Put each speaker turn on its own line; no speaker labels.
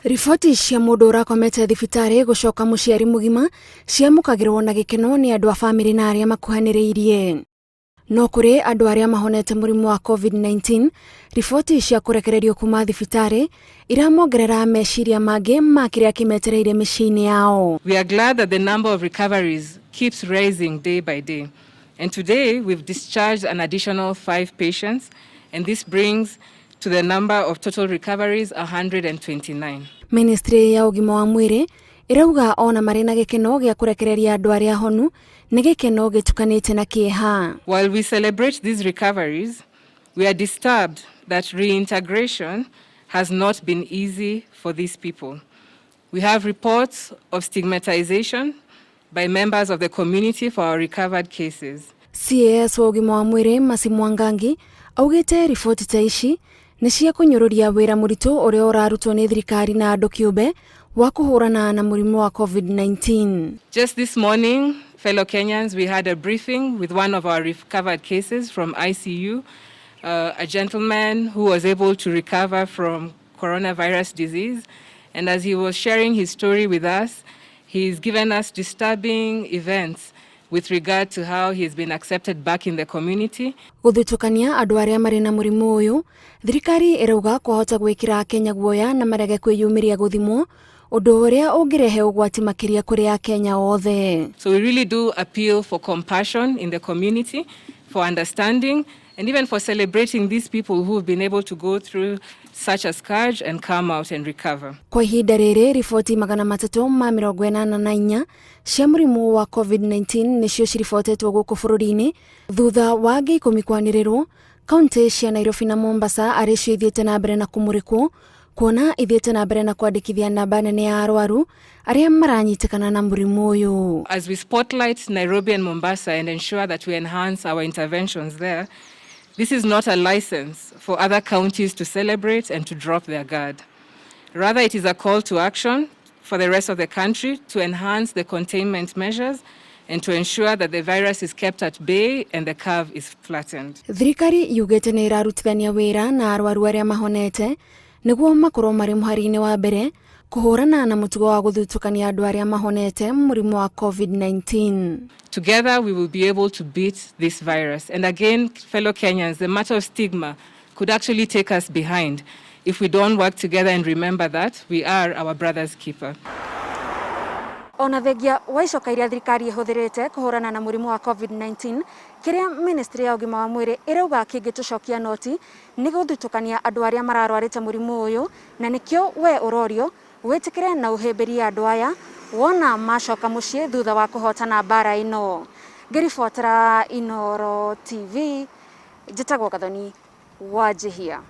Riboti cia mũndũ ũrakomete thibitarĩ gũcoka mũciari mũgima ciamũkagĩrwo na gĩkeno nĩ andũ a bamĩrĩ na arĩa makuhanĩrĩirie. No kũrĩ andũ arĩa mahonete mũrimũ wa COVID-19, riboti cia kũrekererio kuma thibitarĩ iramongerera meciria mangĩ ma kĩrĩa kĩmetereire mĩciĩ-inĩ yao.
We are glad that the number of recoveries keeps rising day by day. And today we've discharged an additional 5 patients, and this brings to the number of total recoveries 129.
Ministry ya ũgima wa mwĩrĩ ĩrauga ona marĩ na gĩkeno gĩa kũrekereria andũ arĩa honu nĩ gĩkeno gĩtukanĩte na kĩeha.
While we celebrate these recoveries, we are disturbed that reintegration has not been easy for these people. We have reports of stigmatization by members of the community for our recovered cases.
CAS wa ũgima wa mwĩrĩ Mercy Mwangangi augĩte riboti ta ici nĩ cia kũnyũrũria wĩra mũritũ ũrĩa ũrarutwo nĩ thirikari na andũ kĩũmbe wa kũhũrana na mũrimũ wa COVID-19.
Just this morning, fellow Kenyans, we had a briefing with one of our recovered cases from ICU, a gentleman who was able to recover from coronavirus disease. And as he was sharing his story with us, he's given us disturbing events with regard to how he's been accepted back in the community.
Gũthutũkania andũ arĩa marĩ na mũrimũ ũyũ, thirikari ĩrauga kwahota gwĩkĩra Akenya guoya na marege kwĩyumĩria gũthimwo, ũndũ ũrĩa ũngĩrehe ũgwati makĩria kũrĩ Akenya othe.
So we really do appeal for compassion in the community, for understanding, and even for celebrating these people who have been able to go through such a scourge and come out and recover.
Kwa ihinda rĩrĩ riboti 384 cia mũrimũ wa COVID-19 nĩcio ciribotetwo gũkũ bũrũri-inĩ thutha wa angĩ 10 kwanĩrĩrwo. Kaunti cia Nairobi na Mombasa arĩ cio ithiĩte na mbere na kũmũrĩkwo kuona ithiĩte na mbere na kwandĩkithia namba nene ya arwaru arĩa maranyitĩkana na mũrimũ ũyũ.
As we spotlight Nairobi and Mombasa and ensure that we enhance our interventions there, this is not a license for other counties to celebrate and to drop their guard. Rather, it is a call to action for the rest of the country to enhance the containment measures and to ensure that the virus is kept at bay and the curve is flattened.
Thirikari yugĩte nĩ ĩrarutithania wĩra na arwaru arĩa mahonete nĩguo makorwo marĩ mũhari-inĩ wa mbere kũhũrana na mũtugo wa gũthutũkania andũ arĩa mahonete mũrimũ wa COVID-19.
Together we will be able to beat this virus. And again, fellow Kenyans, the matter of stigma could actually take us behind if we don't work together and remember that we are our brother's keeper.
Ona thengia wa icoka iria thirikari ĩhũthĩrĩte kũhũrana na mũrimũ wa COVID-19, kĩrĩa ministry ya ũgima wa mwĩrĩ ĩrauga kĩngĩtũcokia noti nĩ gũthutũkania andũ arĩa mararwarĩte mũrimũ ũyũ, na nĩkĩo we ũrorio wĩtĩkĩre na ũhĩmbĩrie andũ aya wona macoka mũciĩ thutha wa kũhotana mbara ĩno. Ngĩribotera Inooro TV, njĩtagwo Gathoni Wanjihia.